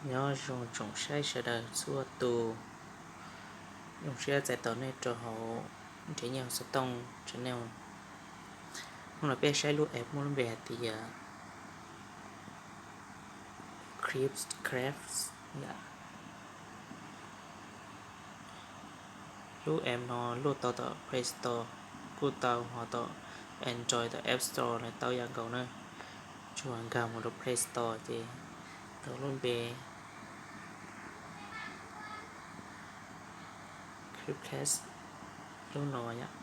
Nyob zoo tsoom saib sawv daws txhua tus, zoo siab txais tos nej rau hauv Nrhiav Nyiaj Hauv Xov Tooj channel. Hnub no peb saib lub app muaj lub npe hais tias Clipcraft. Lub app no luaj tau tom Play Store kuj tau, ho tom Android tom App Store los tau ib yam nkaus na. Tsuas nkag mus rau Play Store ces tau lub npe Clipcraft, lub no yom,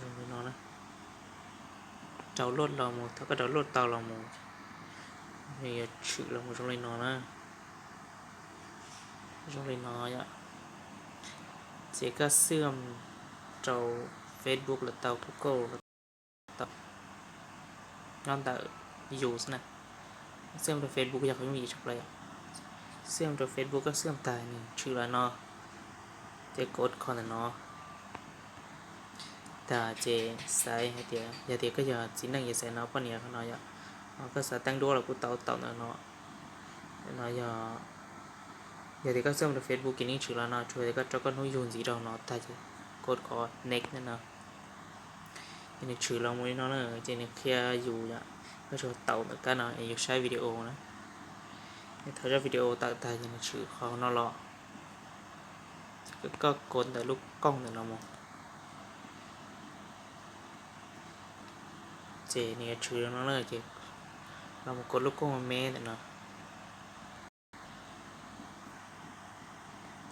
zoo li no na. Download los mus, thaum koj download tau los mus, nws yuav tshwm los mus zoo li no na. Zoo li no yom. Ces koj xwm rau Facebook los tau, Google los tau, nyob ntawm yus xwb na. Xwm rau Facebook yog qhov yooj yim tshaj plaws yom. Xwm rau Facebook, koj xwm tag nws tshwm los no, ces kov kho ntawm no. Tag ces xaiv hais tias yog tias koj yog txiv neej ces xaiv no, poj niam qhov no yom. Ho koj xav teeb duab los kuj tau, tau ntawm no. Ntawm no yog, yog tias koj xwm rau Facebook ces nws tshwm los no, tsuas yog tias koj rau koj hnub yug ntxiv rau no tag ces kov kho next ntawm no. Ces nws tshwm los mus li no na, ces nws qhia yus yom, koj tsuas tau ntawm kab no es yus saib video na. Ces thaum zaj video tawm tag ces nws tshwm qhov no los, ces koj kov ntawm lub kooj ntawm no mus. Ces nws yuav tshwm no na, ces los mus kov lub kooj me ntawm no.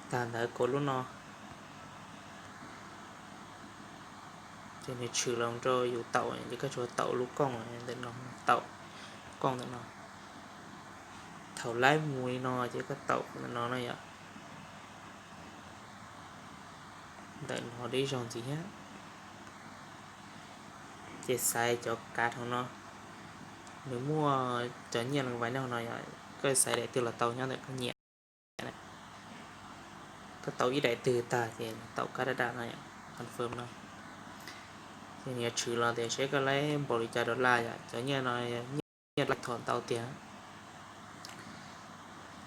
Tag ntawd kov lub no, ces nws tshwm los rau yus taum, ces koj tsuas taum lub kooj ntawm no, taum kooj ntawm no. Thaum laib mus li no ces koj taum ntawm no na yom. Ntawm no dib zaug ntxiv thiab. Ces xaiv cov kav hauv no, nws muaj cov nyiaj leej vais nyob hauv no yom, koj xaiv daim twg los tau nyob ntawm koj nyiam. Koj tau ib daim twg tag ces tau kab daj daj no, confirm no. Ces nws yuav tshwm los tias seb koj laib npaum li cas dollar yom, cov nyiaj no nyiaj dollar thom ntau tiag.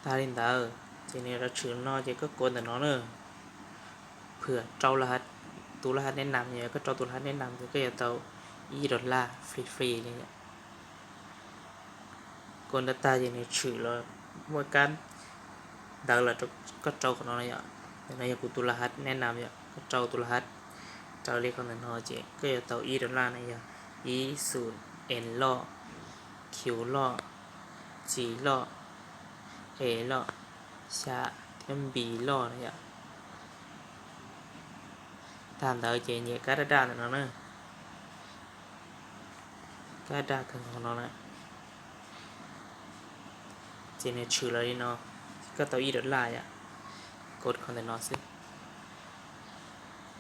Tag li ntawd ces nws yuav tshwm no ces koj kov ntawm no na. Phwm rau laj, tus laj hab neb nam, yog koj rau tus laj hab neb nam ces koj yuav tau ib dollar free free li yom. Kov ntawd tag ces nws tshwm los muaj kab ntawd los rau koj rau qhov no na yom. Ntawm no yog kuv tus laj hab neb nam yom, koj rau tus laj hab raws li qhov ntawm no ces koj yuav tau ib dollar na yog ib xum N loj, Q loj, G loj, E loj, xya thiab B loj na yom. Tag ntawd ces nyem kab daj daj ntawm no na. Kab daj kawg nkaus no na. Ces nws tshwm los li no, koj tau ib dollar yom. Kov qhov ntawm no xwb.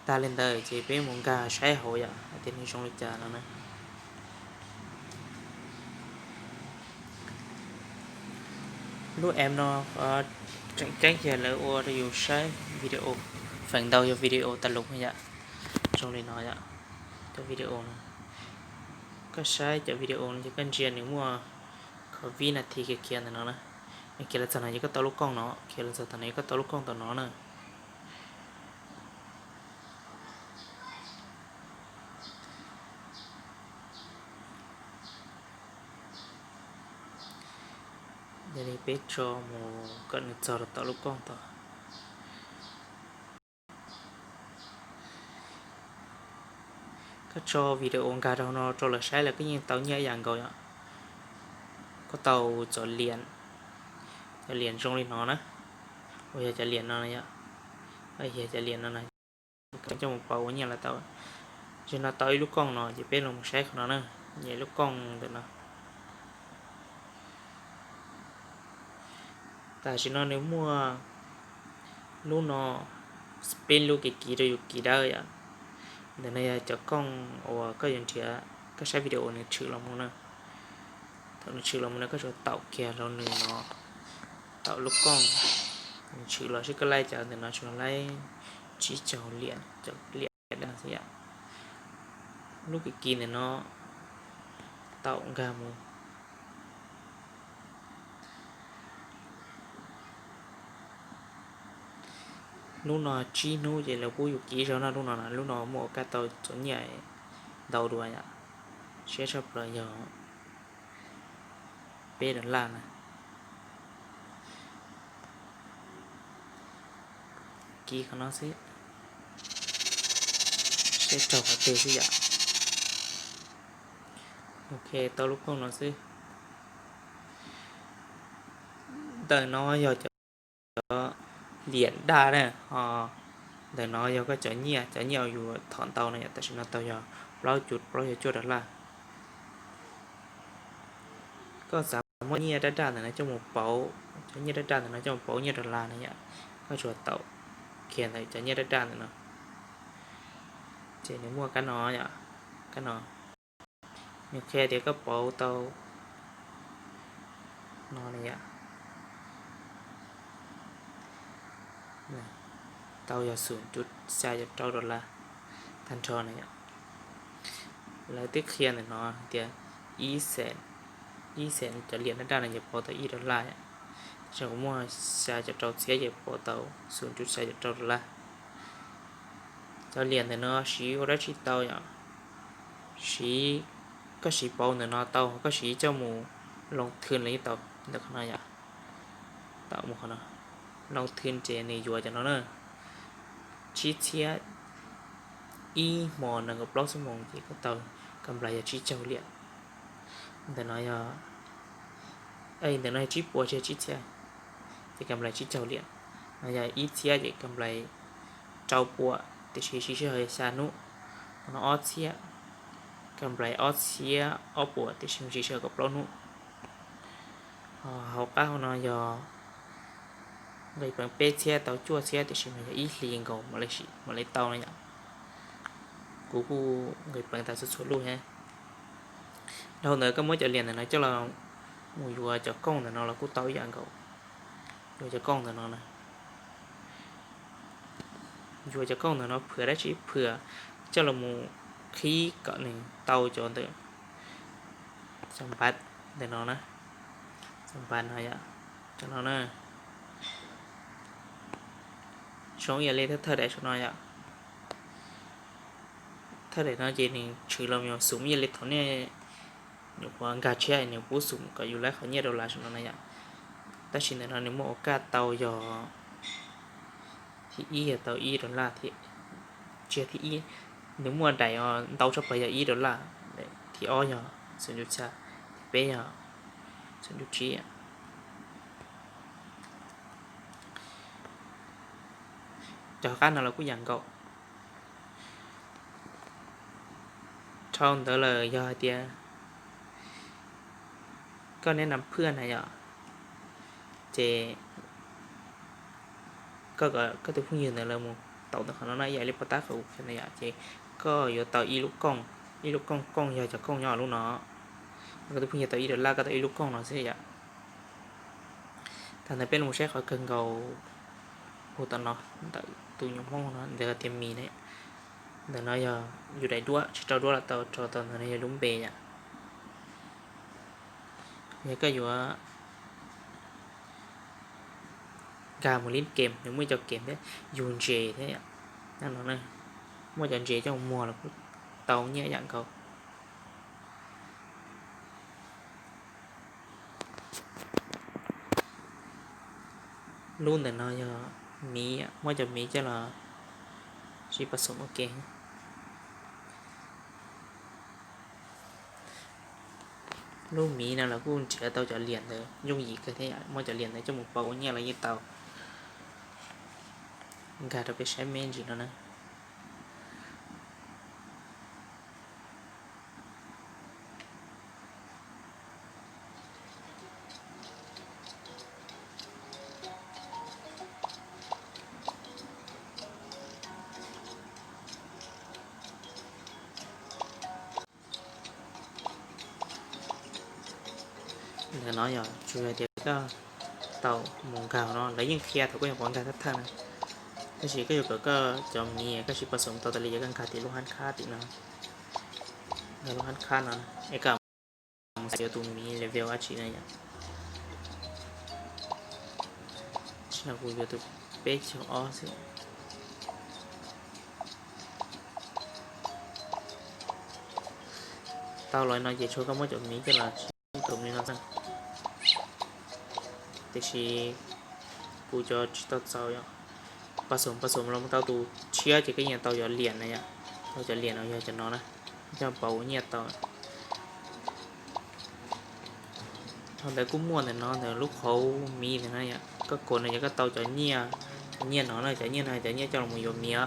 Tag li ntawd ces peb mus nkag saib hauv yom, hais tias nws zoo li cas no na. Lub app no tseem ceeb yog lawv ua rau yus saib video, feem ntau yog video tas lus yom. Zoo li no yom, cov video no, koj saib cov video no ces koj ntsia nws muaj kho vib nas this khiav khiav ntawm no na. Nws khiav los txog no ces koj tau lub kooj no, khiav los txog tom no ces koj tau lub kooj tom no na. Yog li peb tso mus kom nws txog rau tom lub kooj tod. Koj tso video nkag rau no rau lawv saib lawv kuj yeej tau nyiaj ib yam nkaus yom. Koj tau cov liam, cov liam zoo li no na, uas yog cov liam no yom, yog cov liam no na, koj coj mus pauv ua nyiaj los tau. Tam sim no tau ib lub kooj no ces peb los mus saib qhov no na, nyem lub kooj ntawm no. Tam sim no nws muaj lub no, spin lub kiv kiv rau yus kiv dawb yom. Ntawm no yog cov kooj uas koj yuav nrhiav, koj saib video uas nws tshwm los mus na. Thaum nws tshwm los mus no koj tsuas taum kiag rau nws no, taum lub kooj, nws tshwm los seb koj laib cov ntawm no, tsuas laib tsib caug liam, caum liam no xwb yom. Lub kiv kiv ntawm no taum nkag mus. Hnub no tsib hnub ces lawv pub yus kib zog no, lub no, lub no muaj ua kaj tau cov nyiaj ntau dua yom. Siab tshaj plaws yog peb dollar na. Kib qhov no xwb, siab raug qhov twg xwb yom. Ok, tau lub kooj no xwb. Ntawm no yog cov liam daj na, ho ntawm no yog koj cov nyiaj, cov nyiaj uas yus thom ntau no yom, tam sim no tau yog plaub cuv plaub caug cuaj dollar. Koj xav muab nyiaj daj daj ntawm no coj mus pauv, cov nyiaj daj daj ntawm no coj mus pauv nyiaj dollar na yom, koj tsuas tau kiag ntawm cov nyiaj daj daj ntawm no. Ces nws muaj kab no yom, kab no nws qhia tias koj pauv tau no na yom, tau yog xum cuv xya caum rau dollar tag nrho na yom. Lawv twb qhia ntawm no tias ib xees, ib xees cov liam daj daj no ces pauv tau ib dollar yom. Tab sis kuv muaj xya caum rau txhiab ces pauv tau xum cuv xya caum rau dollar. Cov liam ntawm no siv ua dab tsi tau yom? Siv, koj siv pauv ntawm no tau, koj siv coj mus loo thwm los yeej tau ntawm qhov no yom. Tau mus qhov no, loo thwm ces nws yuav cov no na, tsib txhiab ib hmo nees nkaum plaub xuab moos ces koj tau kam nplais yog tsib caug liam. Ntawm no yog, ntawm no yog tsib puas tsis yog tsib txhiab, ces kam nplais tsib caug liam. No yog ib txhiab ces kam nplais rau puas tiam sis siv sij hawm xya hnub. Qhov no ob txhiab, kam nplais ob txhiab ob puas tiam sis siv sij hawm kaum plaub hnub. Hauv qab hauv no yog nqis peev peb txhiab tau cuaj txhiab tiam sis mas yog ib hlis nkaus mam li tau no yom. Kuv kuj nqis peev tas txhua txhua lub thiab. Dhau ntawd koj muab cov liam ntawm no coj los mus yuav cov kooj ntawm no los kuj tau ib yam nkaus. Yuav cov kooj ntawm no na, yuav cov kooj ntawm no phwam dab tsi phwam coj los mus qhib kom nws tau cov ntawm, cov npav ntawm no na, cov npav no yom, cov no na. Zoo ib yam li thawj daim saum no yom. Thawj daim no ces nws tshwm los yog xum ib yam li thaum nej nyuam qhuav nkag tshiab nws pub xum kom yus laib qhov nyiaj dollar saum no na yom. Tab sis ntawm no nws muaj ua kaj tau yog thib ib yog tau ib dollar thiab, tsis yog thib ib, nws muaj daim ntau tshaj plaws yog ib dollar, thib ob yog xum cuv xya, thib peb yog xum cuv tsib. Cov qab no los kuj yam nkaus. Dhau ntawd lawm yog hais tias koj neb nam phwaj na yom, ces koj, koj tus phooj ywg ntawd lawv mus tau ntawm qhov no na, ib yam li pov tab qhov kuv qhia ntawd yom, ces koj yuav tau ib lub kooj, ib lub kooj, kooj yog cov kooj nyob lub no. Koj tus phooj ywg tau ib dollar, koj tau ib lub kooj no xwb yom. Tag ntawd peb los saib qhov kawg nkaus puag tom no, ntawm tus nyuam Hmoob no ntawd tias mis ne. Ntawm no yog yus daim duab, tsis rau duab los tau, rau tau ntawm no yog lub npe yom. Yog koj yuav nkag mus lib kem, nws muaj ib co kem thiab, yug ntses thiab yom. Nyob no na, muaj cov ntses coj mus muag los kuj tau nyiaj yam nkaus. Lub ntawm no yog miv, muab cov miv coj los sib pab xoom ua ke. Lub miv no los kuj nrhiav tau cov liam ntawd yooj yim kawg thiab, muab cov liam ntawd coj mus pauv ua nyiaj los yeej tau. Nkag rau peb saib me ntsis no na. Ntawm no yog tsuas yog tias koj tau mus nkag no, lawv yeej qhia thaum koj nyuam qhuav nkag thawj thawj na. Tab sis koj yuav kom koj cov miv koj sib pab xoom tau tas li ces koj nkag tim lub hab khab tim no, nkag lub hab khab no, es koj mus xaiv yuav tus miv level dab tsi na yom. Tam sim no kuv yuav tus peb caug ob xwb. Tau los no ces tshuav koj muab cov miv coj los tshiab tus li no xwb. Tiam sis kuv cov tsis tau txaus yom. Pas xum pas xum los mus tau tus tshiab ces koj yeej tau cov liam na yom. Tau cov liam no yog cov no na, coj pauv ua nyiaj tau. Thaum ntawd kuj muaj ntawm no ntawm lub qhauv miv ntawm no yom, koj kov no ces koj tau cov nyiaj, cov nyiaj no na, cov nyiaj no cov nyiaj coj los yuav miv.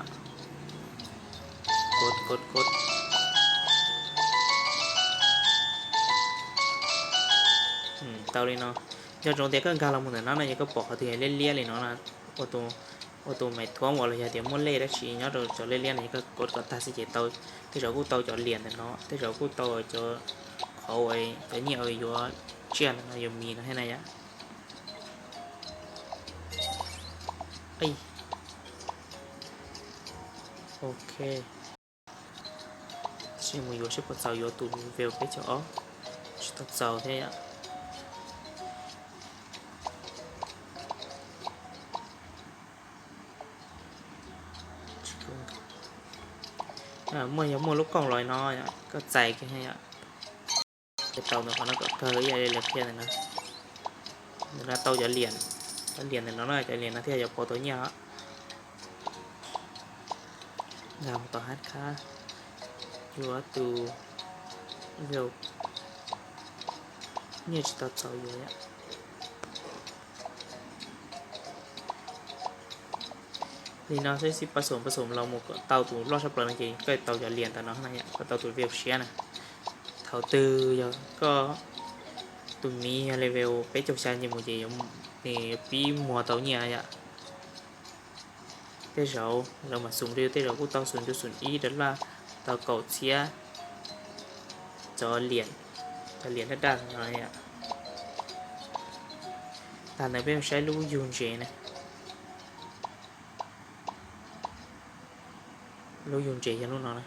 Kov kov kov. Tau li no. Nco ntsoov tias koj nkag los mus ntawm no no ces koj pom qhov twg yog liab liab li no na, ua tus maiv thuab uas los yog tias muaj lej dab tsi nyob rau cov liab liab no ces koj kov kom tag xwb ces tau. Tej zaum kuj tau cov liam ntawm no, tej zaum kuj tau cov qhauv, cov nyiaj uas yuav tsiaj ntawm no yuav miv no thiab na yom. Ok, tab sis mus yuav seb puas txaus yuav tus level peb caug ob, tsis tau txaus thiab yom. Muaj, yog muaj lub kooj los no, koj txais kiag yom. Ces tau ntawm qhov no kom kawg ib yam li lawv qhia ntawm no. Ntawm no tau cov liam, cov liam ntawm no na, cov liam no thiaj yuav pauv tau nyiaj os. Nkag mus tom hab khab, yuav tus view, nyiaj tsis tau txaus yuav yom. Li no xwb xwb, pas xum pas xum los mus kom tau tus loj sab plaws no ces koj tau cov liam ntawm no na yom, koj tau tus view siab na. Thaum twg yog koj tus miv yog level peb caug xya nce mus ces yuav pib muag tau nyiaj yom. Tej zaum lawv mam xum rau yus, tej zaum kuj tau xum rau xum ib dollar, tau kaum txhiab cov liam, cov liam daj daj no. Tag ntawd peb mus saib lub yug ntses na. Lub yug ntses yog lub no na.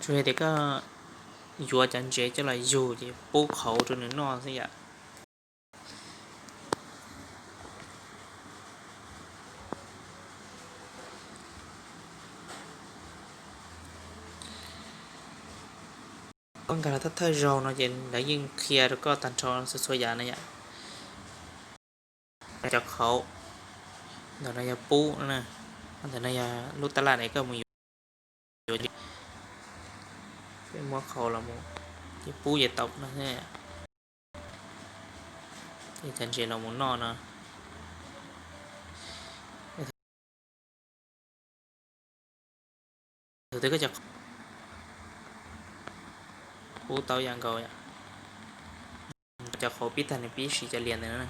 Tsuas yog tias koj yuav cov ntses coj los yug ces pub qhauv rau nws noj xwb yom. Koj nkag los thawj thawj zaug no ces lawv yeej qhia rau koj tag nrho txhua txhua yam na yom. Cov qhauv, ntawm no yog pub, ntawm no yog lub tab laj es koj mus yuav, yuav, peb muab qhauv los mus, ces pub ces tau no. Ces cov ntses los mus noj no. Thaum twg koj cov qhauv pub tau yam nkaus, cov qhauv pib tag nws pib siv cov liam ntawm no.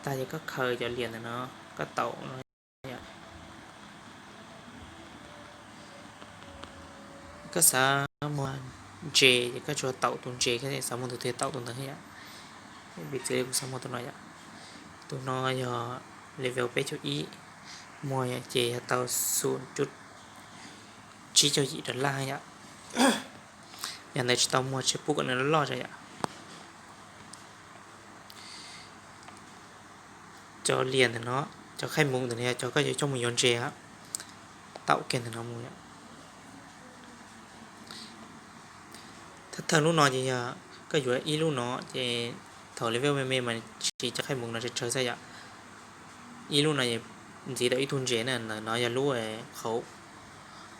Tag ces koj khaws cov liam ntawm no, koj taum no. Koj xav muag ntses ces koj tsuas taum tus ntses, koj xav muag tus twg taum tus ntawd yom. Piv txwv kuv xav muag tus no yom. Tus no yog level peb caug ib, muag ces yog tau xum cuj tsib caug yim dollar yom. Yog ntawd tsis tau muag ces pub kom nws loj loj tso yom. Cov liam ntawm no, cov khaij mus ntawm no yog cov koj yuav coj mus yuav ntses, taum kiag ntawm no mus. Thawj thawj lub no ces yog koj yuav ib lub no ces thaum level me me mas siv cov khaij mus no tsawg tsawg xwb yom. Ib lub no ntxiv tau ib tug ntses na, ntawm no yog lub qhauv.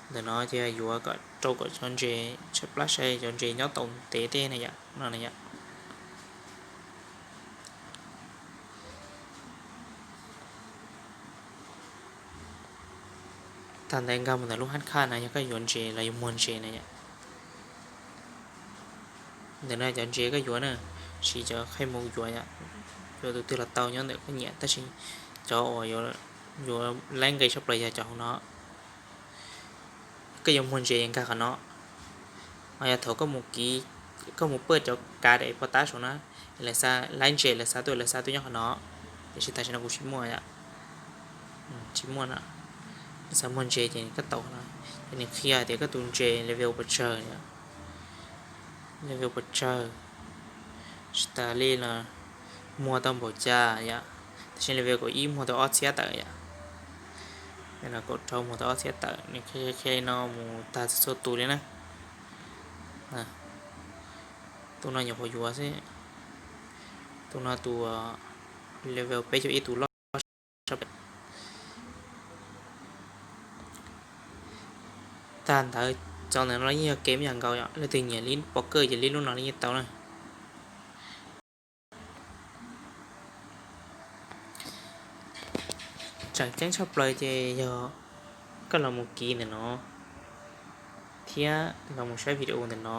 Ntawm no ces yuav kom rau kom cov ntses tshaib plab sai, cov ntses nyob tau ntev tej na yom, no na yom. Tag ntawd nkag mus ntawm lub hab khaj no yog koj yuav ntses los yog muag ntses na yom. Ntawm no cov ntses koj yuav na, siv cov khaij mus yuav yom, yuav tus twg los tau nyob ntawm koj nyiam, tab sis cov uas yuav laib nqi tshaj plaws yog cov hauv no. Koj yuav muag ntses nkag qhov no, ho yog thaum koj mus kiv, koj mus pawj cov kav daim pov tab saum na, lawv xav laib ntses, lawv xav tuaj, lawv xav tuaj nyob qhov no, tiam sis tam sim no kuv tsis muaj yom. Tsis muaj no, xav muag ntses ces koj taum no, ces nws qhia tias koj tus ntses level puas tsawg, level puas tsawg. Tsis tas li los muag tau npaum cas yom. Tam sim level kaum ib muag tau ob txhiab tawm yom. Kaum rau muag tau ob txhiab tawm, nws qhia li no mus tag txhua tus li na. Tus no nyuam qhuav yuav xwb. Tus no tus level peb caug ib tus loj. Tag ntawd, txog ntawm no yeej yog game ib yam nkaus yom, leej twg nyiam li poker ces li lub no li yeej tau na. Tseem ceeb tshaj plaws ces yog koj los mus kiv ntawm no thiab los mus saib video ntawm no,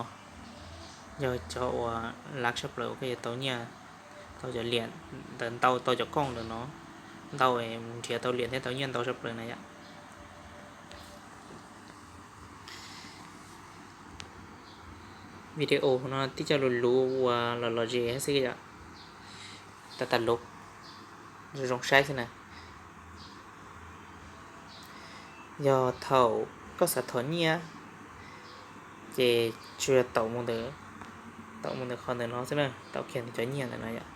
yog cov uas lav tshaj plaws uas koj yuav tau nyiaj, tau cov liam ntawd ntau, tau cov kooj ntawm no ntau, mus nrhiav tau liam thiab tau nyiaj ntau tshaj plaws na yom. Video no tib co lus luv uas los los zes xwb yom, tas tas lus zoo saib xwb na. Yog thaum koj xav thom nyiaj ces tsuas yog taum mus ntawm, taum mus ntawm qhov ntawm no xwb na, taum kiag ntawm cov nyiaj ntawm no yom.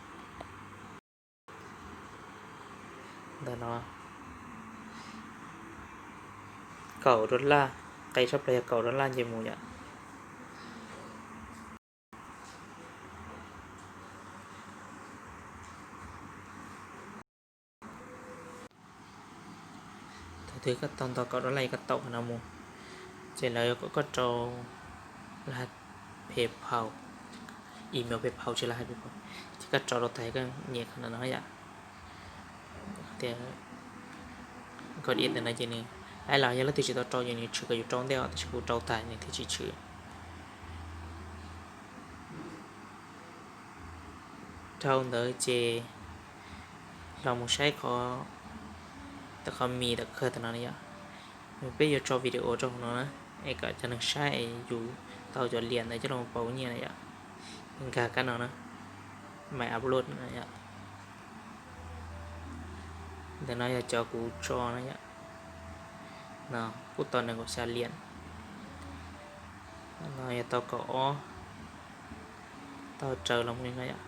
Ntawm no kaum dollar, qe tshaj plaws yog kaum dollar nce mus yom. Thaum twg koj tau ntau kaum dollar koj taum qhov no mus, ces lawv yuav kom koj rau laj PayPal, email PayPal tsis laj PayPal, ces koj rau rau tas koj nyem qhov no yom. Tias koj ib ntawm no ces nws, ai los yog leej twg tsis tau rau ces nws tshwm kom yus rau ntej os, tab sis kuv rau tas nws thiaj tsis tshwm. Dhau ntawd ces los mus saib qhov, qhov mis tawm kawg tam no yom. Nws peb yuav tso video rau hauv no na, es kom cov neeg saib es yus tau cov liam ntawd coj los pauv nyiaj na yom. Nkag kab no na, my upload na yom. Ntawm no yog cov kuv tso na yom. No kuj tau nees nkaum xya liam. No yog tau kaum ob, tau raws los mus li no yom.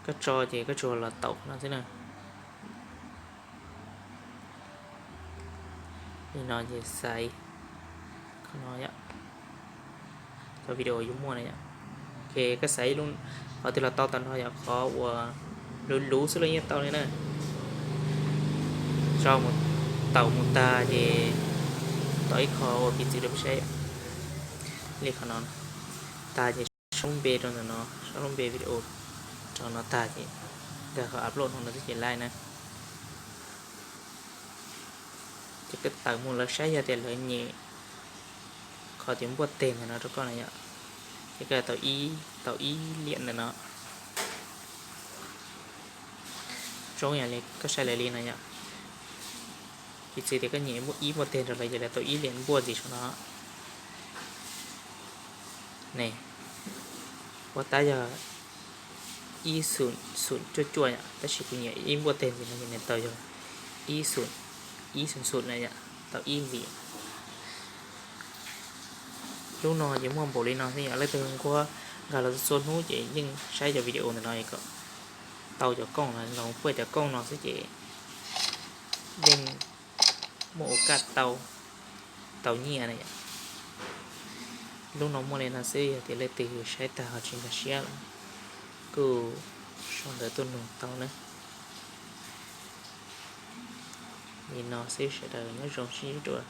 Koj tso ces koj tsuas los taum qhov no xwb na. Li no ces xaiv qhov no yom, cov video yus muaj na yom. Ok, koj xaiv ib lub, qhov twg los tau tag nrho yom, qhov uas luv luv xwb los yeej tau li na. Tso mus, taum mus tag ces tau ib qho ua piv txwv rau peb saib yom. Li qhov no, tag ces sau lub npe rau ntawm no, sau lub npe video rau no tag ces nkag qhov upload no no xwb ces laij na. Ces koj tawm mus lawv saib yog tias lawv nyem qhov tias npuaj teg ntawm no rau koj na yom. Ces koj tau ib, tau ib liam ntawm no. Zoo yam li koj saib lawv li no yom. Piv txwv tias koj nyem ib npuaj teg rau lawv ces lawv tau ib liam npuaj ntxiv saum no. Ne, ua tab yog ib xum xum cuaj cuaj yom, tab sis kuv nyiam ib npuaj teg ntxiv no ces nws tau yog ib xum, ib xum xum na yom, tau ib ntxiv. Lub no ces muaj npaum li no xwb yom, leej twg nquag nkag los txhua hnub ces yeej saib cov video ntawm no kom tau cov kooj no, los puaj cov kooj no xwb ces yeej muaj ua kaj tau, tau nyiaj na yom. Lub no muaj li no xwb, yog tias leej twg saib tag ho tsis nkag siab los kuj sau ntawv tuaj nug tau na. Li no xwb, sawv daws nyob zoo sib ntsib dua.